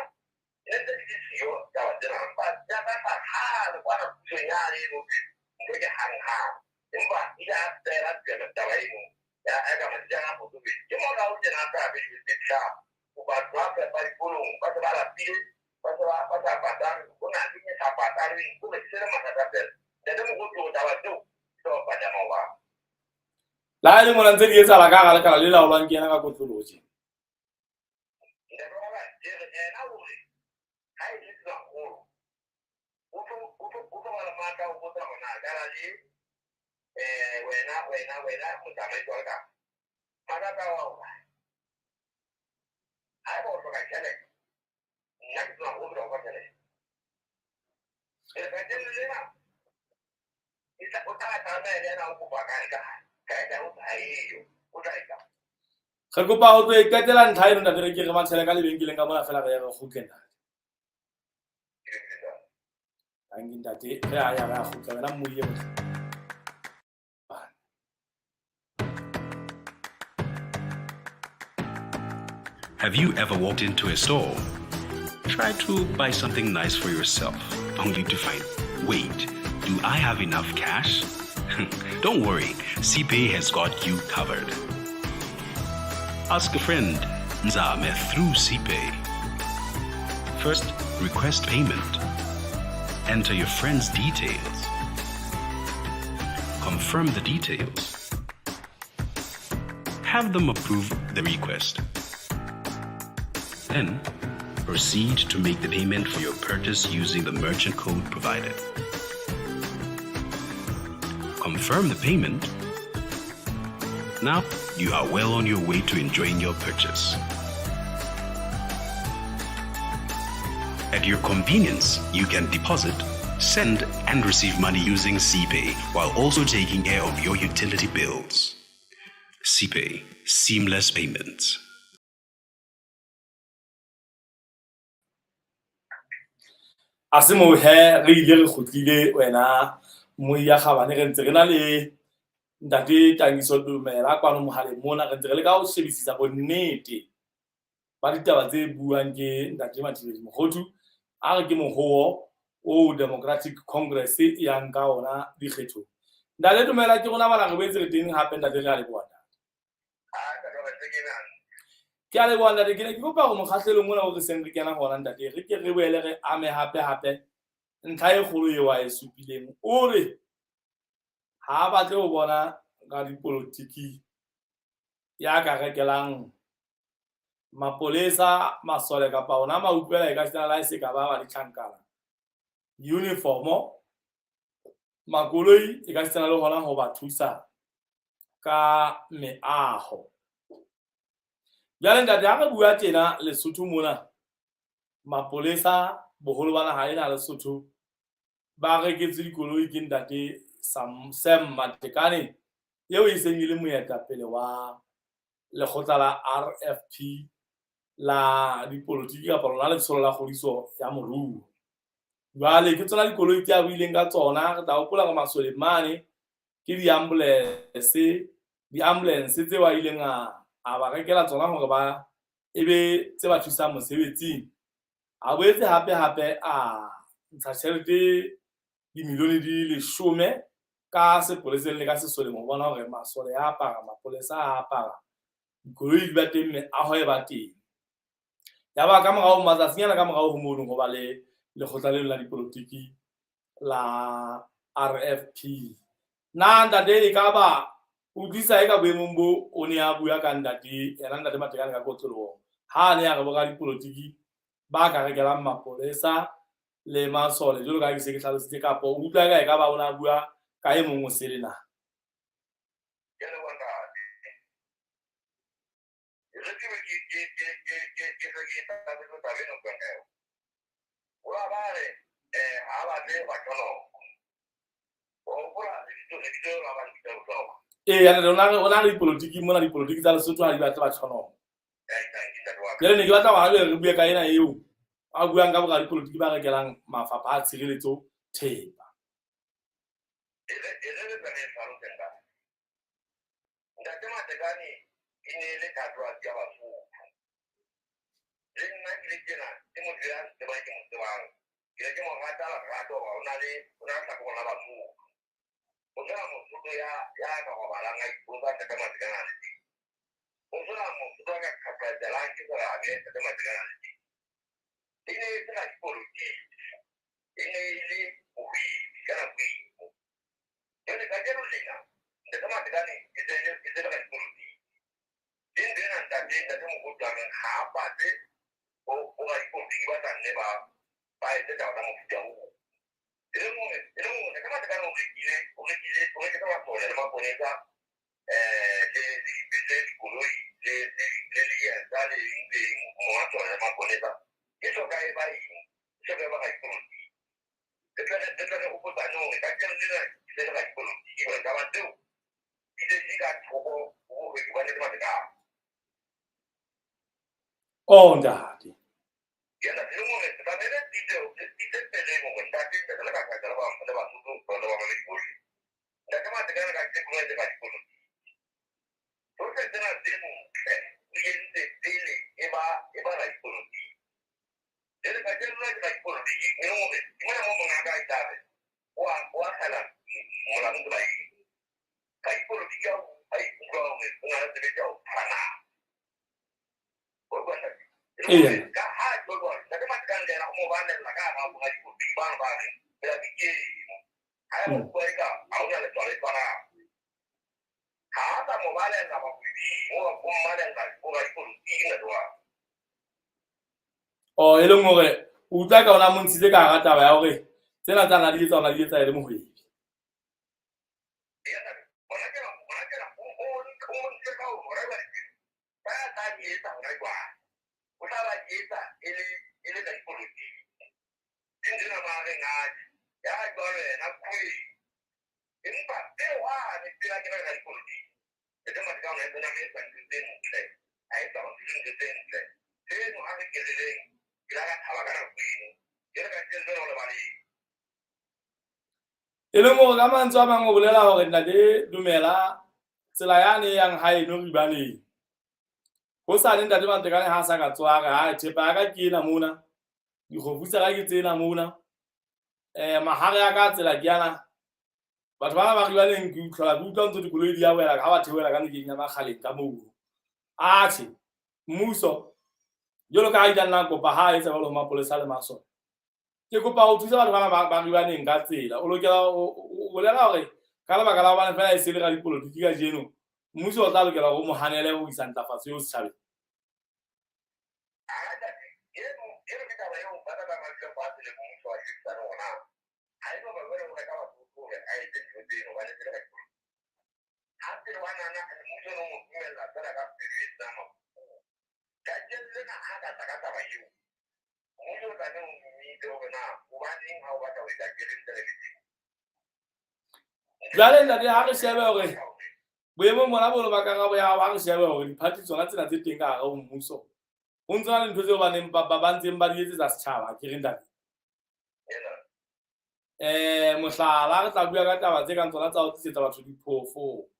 E ne ntse di le siyo taba tsena, empa di a tla kgale kwana pusong yane eno thwe ntho ke hanghang. Empa ile a fela taba eno ya ka matitjhere a kgotsofetse. Ke morao tjena a tla be di tse hlano. Batho ba fepa dikolong ba se ba lapile, ba se ba sa patalwe, ho na le e sa patalweng, ho re se le mathata fela. Ntate Mokopi o taba tseo ke tsa bapadi ya maobane. Le ha e le mona ntse di etsahala ka hara lekala le laolwang ke yena ka kotloloho tje. Ntate wa ka, ke re yena hore ha e le tswakgolo, o tlo ba le matla ho botsa hore na kala le wena motsamaisi wa lekala. Mathata ao a hokae? Haeba o hloka tjhelete, nna ke tseba hore o hloka tjhelete. Lefatsheng lena, o tla tlameha le yena ho kopa kae kae, kae kae o sa eyo, o tla etsa. Re kopa ho tlo e qetela ntlha eno ntate, re ke re mathele ka lebenkeleng ka mona fela re ye re kgutle ntate. Tanki ntate, re a ya re a kgutla wena mmoiye motle. Have you ever walked into a store, tried to buy something nice for yourself, only to find, wait, do I have enough cash? Don't worry, CPay has got you covered. Ask a friend, Nzame, through CPay. First, request payment. Enter your friend's details. Confirm the details. Have them approve the request. Then, proceed to make the payment for your purchase using the merchant code provided. Confirm the payment. Now, you are well on your way to enjoying your purchase. At your convenience, you can deposit, send, and receive money using CPay while also taking care of your utility bills. CPay, seamless payments. A se moo he re ile re kgutlile wena Moiya Kgabane, re ntse re na le ntate Tangiso Dumela kwano mohaleng mona, re ntse re leka ho shebisisa bonnete ba ditaba tse buang ke ntate Mathibeli Mokhothu. A re ke mohowo o Democratic Congress e yang ka ona dikgethong. Ntate Dumela, ke rona bana re boetse re teng hape ntate, re a leboha ntate. Ke a leboha ntate, ke ne ke kopa hore mokgahlelong mona o re seng re kena hona ntate, re ke re boele re ame hape hape ntlha e kgolo eo a e supileng. O re ha a batle ho bona radipolotiki ya ka rekelang mapolesa, masole kapa ona mautlwela e ka sena la e se ka ba ba ditjhankana, uniformo, makoloi e ka sena le hona ho ba thusa ka meaho. Jwale ntate, ha re bua tjena Lesotho mona, mapolesa boholo ba naha ena Lesotho ba reketse dikoloi ke ntate Sam Matekane, eo e seng e le moetapele wa lekgotla la RFP la dipolotiki kapa lona letsholo la kgodiso ya moruo. Jwale ke tsona dikoloi tse a buileng ka tsona. Re tla hopola hore masole mane ke di-ambulance tseo a ileng a ba rekela tsona hore ba ebe tse ba thusang mosebetsing. A boetse hape hape a ntsha tjhelete dimilione di 10 ka sepoleseng le ka sesoleng ho bona hore masole a apara, mapolesa a apara, dikoloi di ba teng, meaho e ba teng. Yaba ka morao matsatsinyana ka morao ho mono ho ba le lekgotla leno la dipolotiki la RFP. Na ntate e ka ba utlwisa e ka boemong bo o ne a bua ka ntate yena ntate Matekane ka kotloloho ha a ne a re boradipolotiki ba ka rekelang mapolesa le masole jwalo ka ha ke se ke hlalositse, kapa o utlwa eka e ka ba o ne a bua ka e mong o sele na? Ke a leboha ntate. Re tsebe ke se ke thabetse taba eno ka eo. O a ba re ha batle batho. O hopola lebitso la ba lebitso bohlokwa. Ee, ya ntate, o na le dipolotiki mona, dipolotiki tsa Lesotho ha di batle batho. Jwale ne ke batla hore ha jwale re bue ka ena eo a buang ka boradipolotiki ba rekelang mafapha a tshireletso thepa. E re re tle re hlalose ntate. Ntate Matekane e ne e le thatohatsi ya Basotho. Le nna ke le tjena ke motho ya ntsebang ke mo tsebang. Ke ne ke mo rata lerato hoba o na le hlakoreng la Basotho. Ho sena Mosotho ya ka robalang a ipotsa Ntate Matekane a le teng. Ho sena Mosotho a ka qhaqhazelang ke serame Ntate Matekane a le teng. E ne e se radipolotiki, e ne e le mohwebi ka nako eno. Jwale kajeno lena Ntate Matekane e se le radipolotiki. Ke ntho ena ntate Mokoto a reng ha a batle bo radipolotiki ba tla nne ba etse taba tsa mofuta oo. E leng hore Ntate Matekane o rekile masole le maponesa le dibese, dikoloi le dieta le eng le eng monga tsona le maponesa. E hloka e ba eng? E hloka e ba radipolotiki. Re tle re hopotsane hore kajeno lena e se le radipolotiki hobane taba tseo di se di ka thoko ho bohwebi ba Ntate Matekane. Oh ntate. Ke na le hore tlamehile re tiise peleng hore ntate le ka le ba le Basotho le bamamedi bohle. Ntate Matekane ka kajeno e le radipolotiki. Tsohle tsena tse ntle o entse pele e ba radipolotiki. Jwale kajeno lena ke radipolotiki e leng hore ke mona moo mongaka a tla re o a kgela molamu tsela eo. Radipolotiki a ikutlwa hore o na le sebete ya ho tshwana. O utlwa ntate? Ee. Ka ha jwalo Ntate Matekane le yena o mo balella ka hara boradipolotiki bano ba reng phela ke eno. Ha eba o bua eka ha hona letswalo le tshwanang. Ha a sa mo balella bahwebing, o mmalella boradipolotiki ntate wa ka. Oh, e leng hore o utlwa ka ona mo ntshitse ka hara taba ya hore tsena tsa na di etsa ona di etsa e le mohwebi. Hona o ntse ka hore hona jwale tjena, ba tla di etsa hona jwale. O tla ba di etsa e le radipolotiki. Ke ntho ena ba reng atjhe, ya jwalo yena kgwedi. Empa peo hane pele a kena radipolotiki, Ntate Matekane o ne a etsa ntho tse ntle, a etsa dintho tse ntle. Tseno ha re keleleng, ke la ka thaba ka nako eno. Jwale kajeno jwale o lebaleng. E leng hore ka mantswe a mang o bolela hore ntate dumela tsela yane e yang haeno Ribaneng. Hosane ntate Matekane ha a sa ka tsoha a re hai thepa ya ka ke ena mona, dikgofu tsa ka ke tsena mona, mahare a ka tsela ke ana. Batho bana ba Ribaneng ke utlwa ntse dikoloi di a wela ha ba theohela ka nokeng ya Makgaleng ka moo. Atjhe, mmuso jwalo ka ha ile a nna kopa ha a etsa jwalo ho mapolesa le masole. Ke kopa ho thusa batho bana ba Ribaneng ka tsela. O lokela o bolela hore ka lebaka la hobane feela e se le radipolotiki kajeno, mmuso o tla lokela hore o mo hanele ho isa ntlafatso eo setjhabeng. Eno ke taba eo ba tla ba dula fatshe le mmuso wa shebisane hore na ha eba ba jwale o reka Basotho hore a etse ntho tseno hobane se le radipolotiki. Ha pele wa nana mmuso o no mo dumella feela ka pelo e senang mafufuo. Kajeno lena ha ka tla ka taba eo, mmuso o tlameha o mmitse hore na hobaneng ha o batla ho etsa tjhelete le teng. Jwale ntate ha re shebe hore boemong bona bo ba karabo ya hao, ha re shebe hore diphathi tsona tsena tse teng ka hare ho mmuso, ho ntse na le ntho tseo ba neng ba ntseng ba di etsetsa setjhaba, ke re ntate. Mohlala re tla bua ka taba tse kang tsona tsa ho tlisetsa batho diphofo,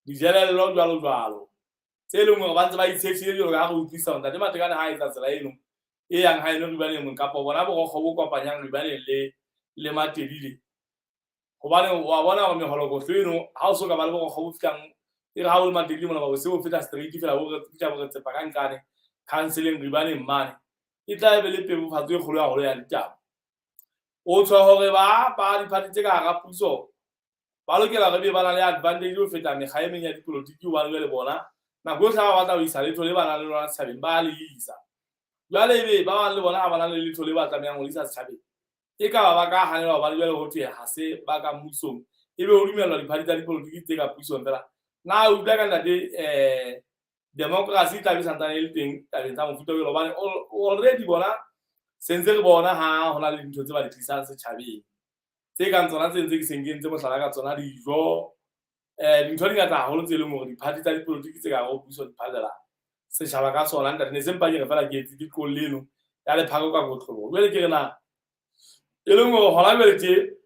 dijelello jwalo jwalo, tse leng hore ba ntse ba itshetshile jwalo ka ha re utlwisa hore ntate Matekane ha a etsa tsela eno e yang haeno Ribaneng kapa bona borokgo bo kopanyang Ribaneng le Matelile. Hobane wa bona hore meholokohlo eno ha o so ka ba le borokgo bo fihlang e re ha o le Matelile mona ba bo se bo feta straight fela bo re fihla bo re tsepa ka nqane counseling Ribaneng mane, e tla be le pebofatso e kgolo haholo ya ditaba. O tshwa hore ba diphathi tse ka hara puso Ba lokela hore ebe ba na le advantage ho feta mekga e meng ya dipolotiki hobane jwale bona nako yohle ha ba batla ho isa letho le ba nang le lona setjhabeng ba le isa. Jwale ebe ba bang le bona ha ba na le letho le ba tlamehang ho le isa setjhabeng, e ka ba ba ka hanelwa hobane jwale ho thwe ha se ba ka mmusong, ebe ho dumellwa diphathi tsa dipolotiki tse ka pusong fela. Na o utlwa ka ntate democracy e tlabe e santsane e le teng tabeng tsa mofuta o hobane already bona sentse re bona ha hona le dintho tse ba di tlisang setjhabeng tse kang tsona tse ntse ke seng ke entse mohlala ka tsona dijo, dintho di ngata haholo tse leng hore diphathi tsa dipolotiki tse ka hare ho puso di phallela setjhaba ka sona. Ntate ne se mpa ke re fela ke etse ke qolle eno ya lephako ka kotloloho. Jwale ke re na e leng hore hona jwale tje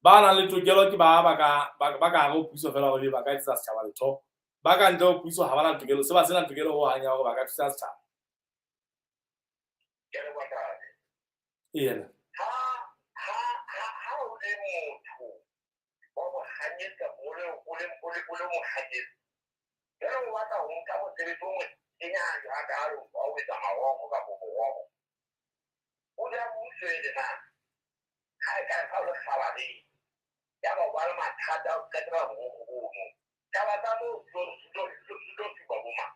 ba nang le tokelo ke ba ba ka hare ho puso fela hore ba ka etsetsa setjhaba letho, ba ka ntle ho puso ha ba na tokelo, se ba sena tokelo ho hang ya hore ba ka thusa setjhaba. Ke a leboha ntate. Eena. Ha o le motho wa mo hanyetsa, o le mohanyetsi, jwale o batla ho nka mosebetsi o mokenyane hakalo wa ho etsa marokgo kapa moroho, o ja mmuso ele na ha e ka fa o le kgabareng ya ba o ba le mathata o qetela borokgo bono. Taba tsa moo di tlo supa bo mang?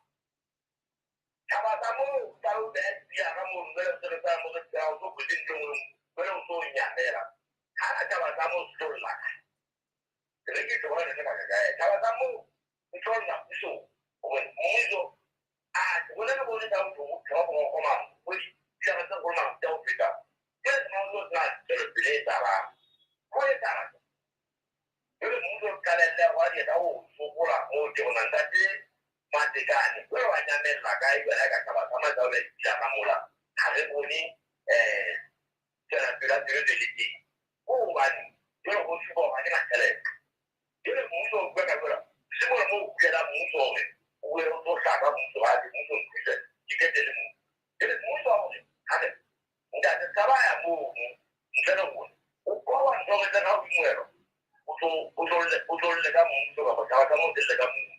Taba tsa moo tsa o beha dipiara mono, jwale o sebetsa mo re tsela, o tlo kgwedi ntho e nngwe le nngwe, jwale o tlo nyamela. Ha taba tsa moo di tlo lla kae? Re ke tlo bona sebaka kae? Taba tsa moo di tlo lla pusong. Hobane mmuso, a rona re bone ka motho wa borokgo mang, o dipiara tse kgolo mang tsa ho feta. Jwale mmuso o sena tswelopele e etsahalang. Ho etsahala jwale mmuso o qalelle wa di etsa ho sokola moo teng hona ntate Matekane, jwale wa nyamella kae jwale ha ka taba tsa matsa o beha dipilara mola, ha re bone tswelapele ya tswelopele le teng. Ko hobane jwale ho supa hore ha ke na tjhelete. Jwale mmuso o bua ka jwale, se mona moo o buelang mmuso hore o bue o tlo hlaka mmuso, ha re mmuso o nthuse, ke qetelle moo. Jwale mmuso wa hore ha re ntate ska ba ya mono ntle le rona, o qoba ntho re tsena ha o dumelwa, o tlo lle ka mmuso kapa taba tsa moo se lle ka mmuso.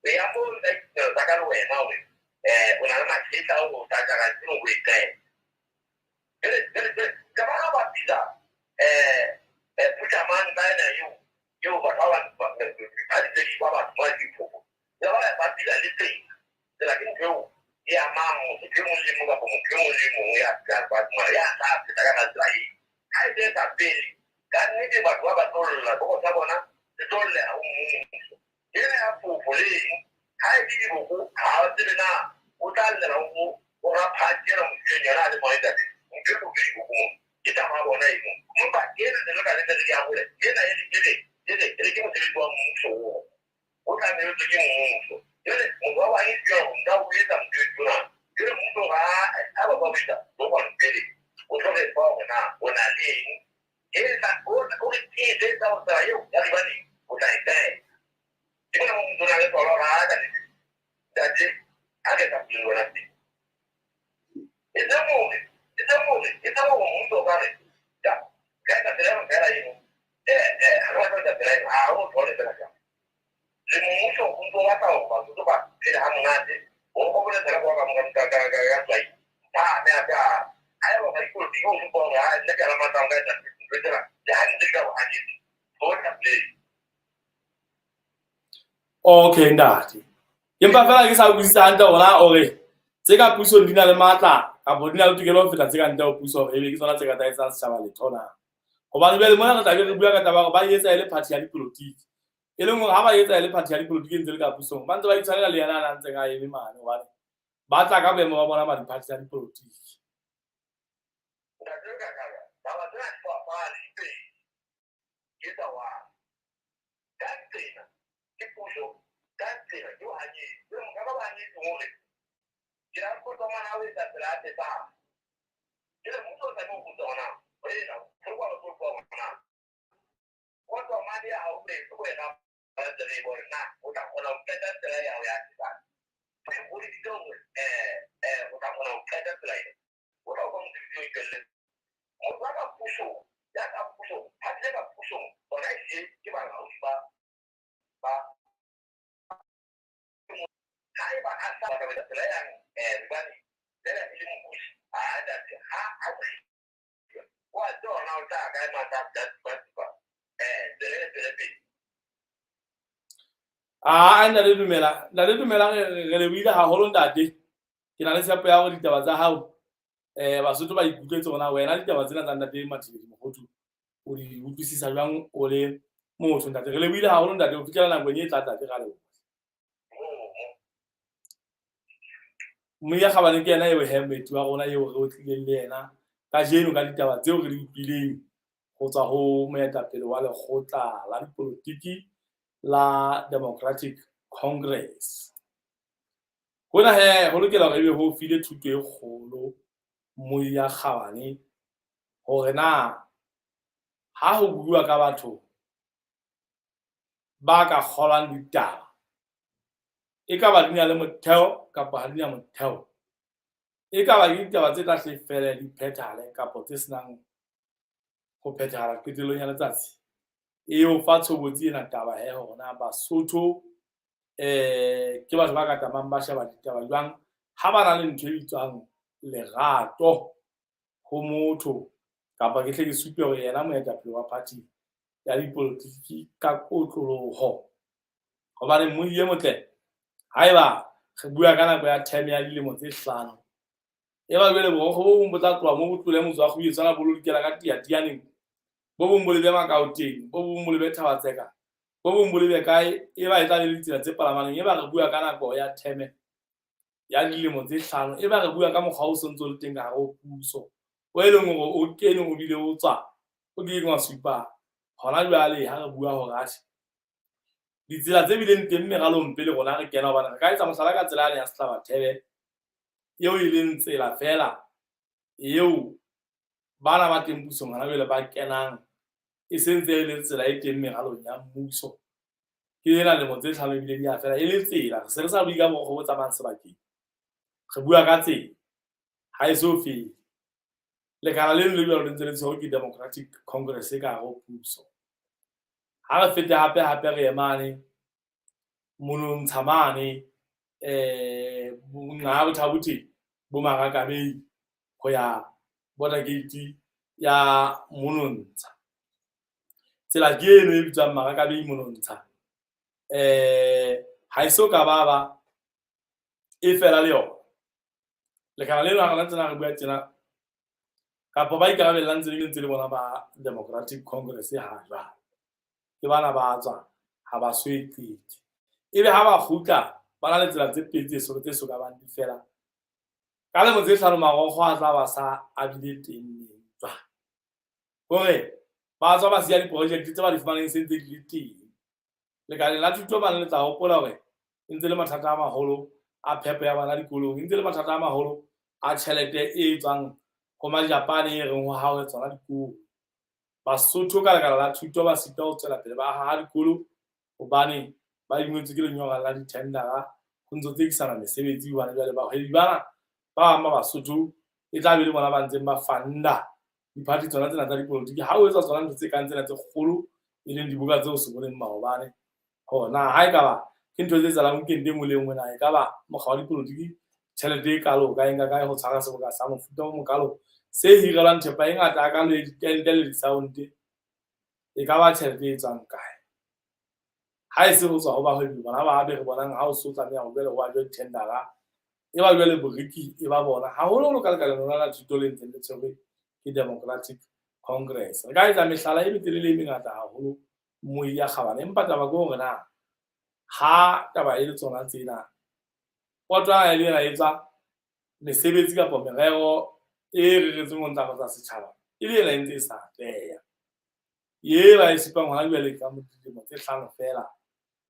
O ya moo ka ditumelo tsa ka le wena hore o na le mahetla hore o tla jara tseno o e qete. Jwale ka ba ha bapisa Phutlhamang ka ena eo batho ba bang ba di tse di ba batho ba diphoko. Ya ba bapisa le tsela. Tsela ke ntho eo e amang motho e mong le mong kapa motho e mong le mong ya ya tla feta ka tsela eo. Ha e se sa pele, ka nnete batho ba ba tlo lla, boko tsa bona se tlo lla ho mmuso. Ena ya phofo le eng, ha e le diboko, ha o tsebe na o tla llela ho o raphathi ena motho eno yena a le mong ntate, motho e boko diboko mo, ke taba ya bona eno. Empa ena ne re ka re di arole, ena e re ke mosebetsi wa mmuso oo, o tlamehetse ke mmuso. Jwale motho wa bang ke hore nka o etsa mosebetsi ona. Jwale mmuso ha ba ba etsa, o kgona pele, o tlo re fa hore na o na le eng. Etsa, o re tiisetsa hore tsela eo ya Libaneng o tla e qeta. Ke mona mo mmuso o na le tsona hore ha ka nnete, ntate, ha re etsa boleng bona teng. E seng hore mmuso o ka re, ka etsa tsela eno fela eno, ha re batla ho etsa tsela eno, ha ho thole fela jwang. Le mmuso o ntso o batla hore Basotho ba phele ha monate, o bolela ka ka tswai. Ha me a ka, ha eba ba dipolotiki o supa hore ha nna ke a la matla nka etsa ntho tsena, le hantle ka ho hanyetsa. Ho tla play. Okay ntate. Empa fela ke sa utlwisisa hantle hore na o re tse ka pusong di na le matla kapa di na le tokelo ho feta tse ka ntle ho puso hore ebe ke tsona tse ka tla etsang setjhaba letho na. Hobane jwale mona re tla be re bua ka taba hore ba etsa e le party ya dipolotiki. E leng hore ha ba etsa e le party ya dipolotiki e ntse le ka pusong, ba ntse ba itshwanela le yena a ntseng a eme mane hobane ba tla ka boemo ba bona ba di-party tsa dipolotiki. Ntate Kakala, taba tsena di fapane di pedi. Ke tsa wa ka tsela ke puso, ka tsela ke bohanyetsi. Jwale motho a ka bohanyetsi hore ke la kgotsa ngwana o etsa tsela ya tsepame. Jwale mmuso o tlameha ho botsa hore na, wena, bohlokwa ba bohlokwa hore na, kgotsa mane ya hao e wena ba tsela e bone na o tla kgona ho qeta tsela ya hao ya tsepame. Ke hodisitse hore o tla kgona ho qeta tsela ena. O tla utlwa mosebetsi o itswelletse. Motho wa ka pusong, ya ka pusong, ha tlile ka pusong, bona ehlile ke balaodi ba haeba a sa batla ho etsa tsela yang hobane tsela e le mobusi, ha ntate, ha a o a tseba hore na o tla kae matla a tla tsipa tsipa tsela e tswele pele. Aa, ntate dumela, ntate dumela, re lebohile haholo ntate. Ke na le tshepo ya hore ditaba tsa hao Basotho ba ikutlwetse hore na wena ditaba tsena tsa ntate Mathibeli Mokhothu o di utlwisisa jwang o le motho ntate. Re lebohile haholo ntate, ho fihlela nakong e tla ntate, ra leboha. Moya Kgabane ke yena eo he, moeti wa rona eo re o tlileng le yena kajeno ka ditaba tseo re di utlwileng ho tswa ho moetapele wa lekgotla la dipolotiki la Democratic Congress. Hona he ho lokela hore ebe ho file thuto e kgolo Moya Kgabane hore na ha ho bua ka batho ba ka kgolwang ditaba, e ka ba di na le motheo kapa ha di na motheo, e ka ba ke ditaba tse tla hle fele di phethahale kapa tse senang ho phethahala qetellong ya letsatsi. E o fa tshobotsi ena taba he hore na Basotho ke batho ba ka tlamang ba sheba ditaba jwang ha ba na le ntho e bitswang lerato ho motho, kapa ke hle ke supe hore yena moetapele wa party ya dipolotiki ka kotloloho. Hobane mmui e motle, haeba re bua ka nako ya term ya dilemo tse 5, e ba jwale borokgo bo bong bo tla tloha mo bo tlole motse wa Kgobiyetswana bo lo dikela ka Tiatianeng, bo bong bo lebe Makaoteng, bo bong bo lebe Thabatseka, bo bong bo lebe kae, e ba e tla be le ditsela tse palamaneng. E ba re bua ka nako ya term ya dilemo tse 5, e ba re bua ka mokgwa o sontso o le teng ka hare ho puso, o e leng hore o kene o bile o tswa, o kileng wa supa hona jwale ha re bua hore atjhe ditsela tse bileng teng meralong pele rona re kena, hobane re ka etsa mohlala ka tsela yane ya Sehlabathebe eo e leng tsela feela eo bana ba teng pusong hona jwale ba kenang, e sentse e le tsela e teng meralong ya mmuso. Ke ena lemo tse 5 ebile di a fela e le tsela, re se re sa bue ka borokgo bo tsamayang sebakeng, re bua ka tsela ha e so fele. Lekala leno le jwalo le ntse le tshwerwe ke Democratic Congress ka hare ho puso. Ha re fete hape hape re emane monontsha mane nqa Botha-Bothe bo Marakabei ho ya border gate ya monontsha. Tsela ke eno e bitswang Marakabei monontsha, ha e so ka ba e fela le yona. Lekala leno ha rona tsena re bua tjena, kapa ba ikarabellang tse ntse le bona ba Democratic Congress ha jwale, ke bana ba tswa ha ba so e qete. Ebe ha ba kgutla ba na le tsela tse pedi tse so tse so ka bang di fela. Ka lemo tse 5 marokgo a tla ba sa a bile teng neng jwang. Hore ba tswa ba siya diproject tse ba di fumaneng se ntse di le teng. Lekaleng la thuto bana le tla hopola hore e ntse le mathata a maholo a phepo ya bana dikolong, e ntse le mathata a maholo a tjhelete e tswang ho Majapane e reng ho hawe tsona dikolo. Basotho ka lekala la thuto ba sitwa ho tswela pele ba haha dikolo hobane ba ingwetswe ke lenyora la di-tendera, ho ntso tsekisana mesebetsi hobane jwale bahwebi bana ba bang ba Basotho e tla be le bona ba ntseng ba funda diphathi tsona tsena tsa dipolotiki. Ha o etsa tsona ntho tse kang tsena tse kgolo e leng dibuka tseo se boneng maobane, hore na ha ekaba ke ntho tse etsahalang weekend e nngwe le e nngwe, na ekaba mokga wa dipolotiki tjhelete e kalo o ka e nka kae ho tshwara seboka sa mofuta o mokalo se hirelwang thepa e ngata hakalo ya ditente le di-sound, e ka ba tjhelete e tswang kae? Ha e se ho tswa ho bahwebi bona ba be re bonang ha o so tlameha ho jwale ho ajwe di-tendera, e ba jwale boriki e ba bona haholoholo ka lekaleng lona la thuto le ntseng le tshwerwe ke Democratic Congress. Re ka etsa mehlala e metelele e mengata haholo Moya Kgabane, empa taba ke hore na ha taba e le tsona tsena potwana e le ena e tswa mesebetsi kapa merero e reretsweng ho ntlafatsa setjhaba e le ena e ntse e sa atleha, e ba e supang hona jwale ka dilemo tse 5 feela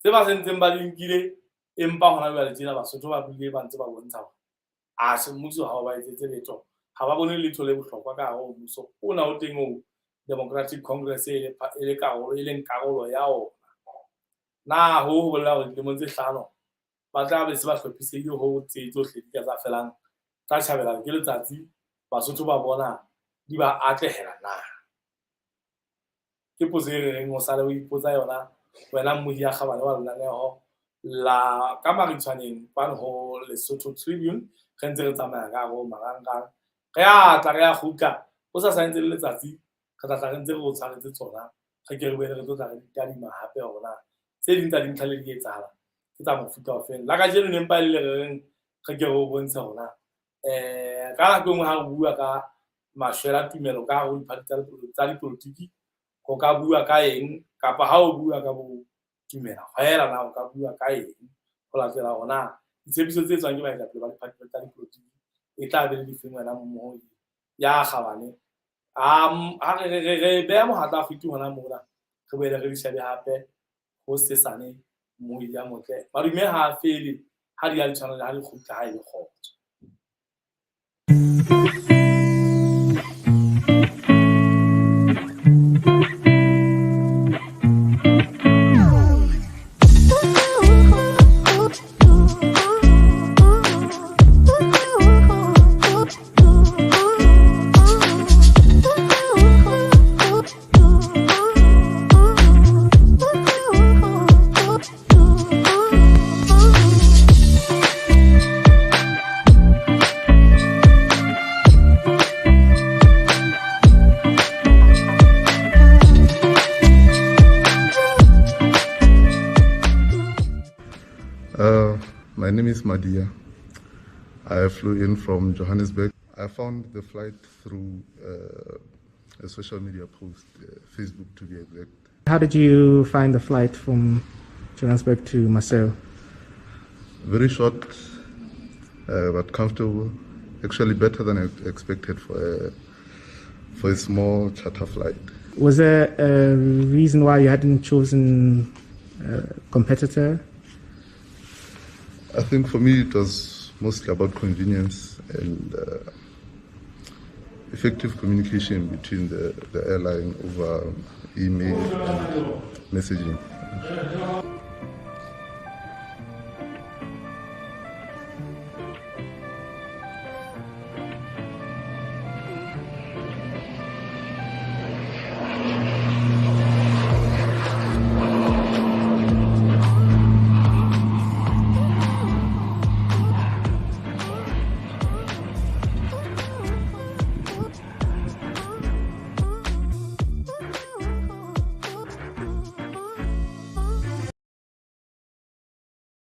tse ba sentseng ba di nkile, empa hona jwale tjena Basotho ba bile ba ntse ba bontsha hore atjhe mmuso ha o ba etsetse letho, ha ba bone letho le bohlokwa ka hare ho mmuso ona o teng o Democratic Congress e le karolo e leng karolo ya ona. Na ho bolela hore dilemong tse 5 ba tla be se ba hlophisehile ho tse tsohle di ka tsa felang tsa tjhabela ke letsatsi, Basotho ba bona di ba atlehela na? Ke potso e re reng o sale o ipotsa yona wena mmohi ya Kgabane wa lenaneho la ka maritshwaneng kwano ho Lesotho Tribune. Re ntse re tsamaya ka hare ho marangrang, re a tla re a kgutla ho sa santse le letsatsi, re tla tla re ntse re o tshwaretse tsona, re ke re boele re tlo tla re di tadima hape hore na tse ding tsa dintlha le di etsahala ke tsa mofuta ofeng. La kajeno ne mpa e le le reng re ke re o bontshe hore ka nako e nngwe ha re bua ka mashwela tumelo ka hare ho diphathi tsa dipolotiki, ho ka bua ka eng, kapa ha o bua ka bo tumela feela na o ka bua ka eng ho latela hore na ditshepiso tse etswang ke baetapele ba diphathi tsa dipolotiki e tla be le difeng wena mmoho ya kgabane. Ha re beha mohatla kgwiti hona mona, re boele re di shebe hape ho sesane mmohi ya motle. Madume ha a fele, ha di a di tshwana le ha di kgutla ha e le kgotso. My name is Madia. I flew in from Johannesburg. I found the flight through a social media post, Facebook to be exact. How did you find the flight from Johannesburg to Maseru? Very short, but comfortable. Actually better than I expected for a small charter flight. Was there a reason why you hadn't chosen a competitor? I think for me it was mostly about convenience and effective communication between the airline over email and messaging.